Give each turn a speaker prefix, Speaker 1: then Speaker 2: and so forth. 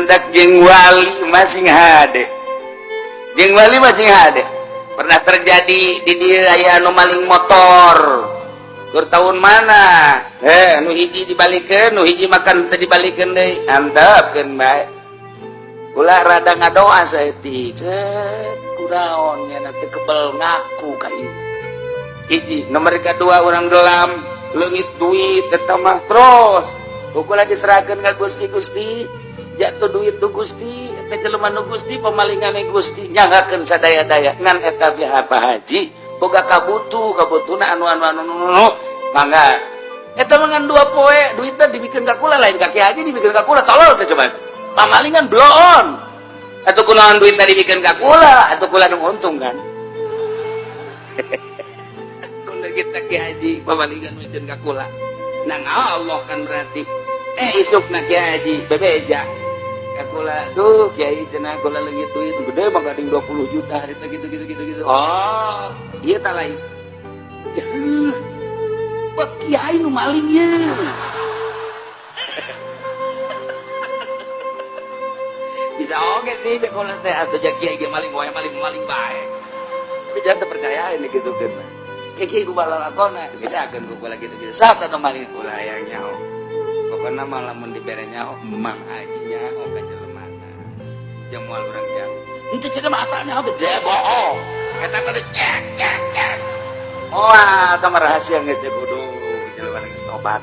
Speaker 1: Mendak jeung wali masing hade, jeung wali masing hade. Pernah terjadi di dieu aya anu maling motor. Kur tahun mana? Nu hiji dibalikeun, nu hiji makan teu dibalikeun deui. Antepkeun bae. Ulah rada ngadoa saeutik. Cet, kunaon nya teu kebel ngaku ka ieu. Hiji, nomor kedua orang gelam, leungit duit eta mah terus. Pokoknya diserahkan ke Gusti. Gusti, jatuh duit du Gusti, eta jelema nu Gusti pemalingane, Gusti nyanggakeun sadaya-daya. Ngan eta biha Pak Haji boga kabutuh, kabutuhna anu anu anu anu, anu. Mangga eta mah ngan 2 poe duitna dibikeun ka kula, lain ka Ki Haji, dibikeun ka kula. Tolol teh coba, pamalingan bloon atau kunaon duitna dibikeun ka kula atau kula nu untung kan. Kula kita Ki Haji pamalingan bikeun ka kula. Nang Allah kan berarti isuk na Ki Haji bebeja ka kula, "Duh Kiai," cenah, "kula leungit duit gede mah gading 20 juta harita," gitu gitu gitu gitu. Oh iya, tak lain jauh. Pak Kiai nu malingnya bisa oke sih cek kula teh, atau jak kiai ge maling wae, maling maling bae. Tapi jangan terpercaya ini gitu kan. Kayak kiai ku balalakona bedakeun ku kula gitu gitu. Saat anu maling kula yang nyaho, pokoknya malah mun dibere nyaho Mang Haji nyaho ka jelemana jeung moal urang jauh. Henteu cenah mah asalnya gede bohong eta teh, cek cek cek. Moal, eta mah rahasia geus teh, kudu jelema geus tobat.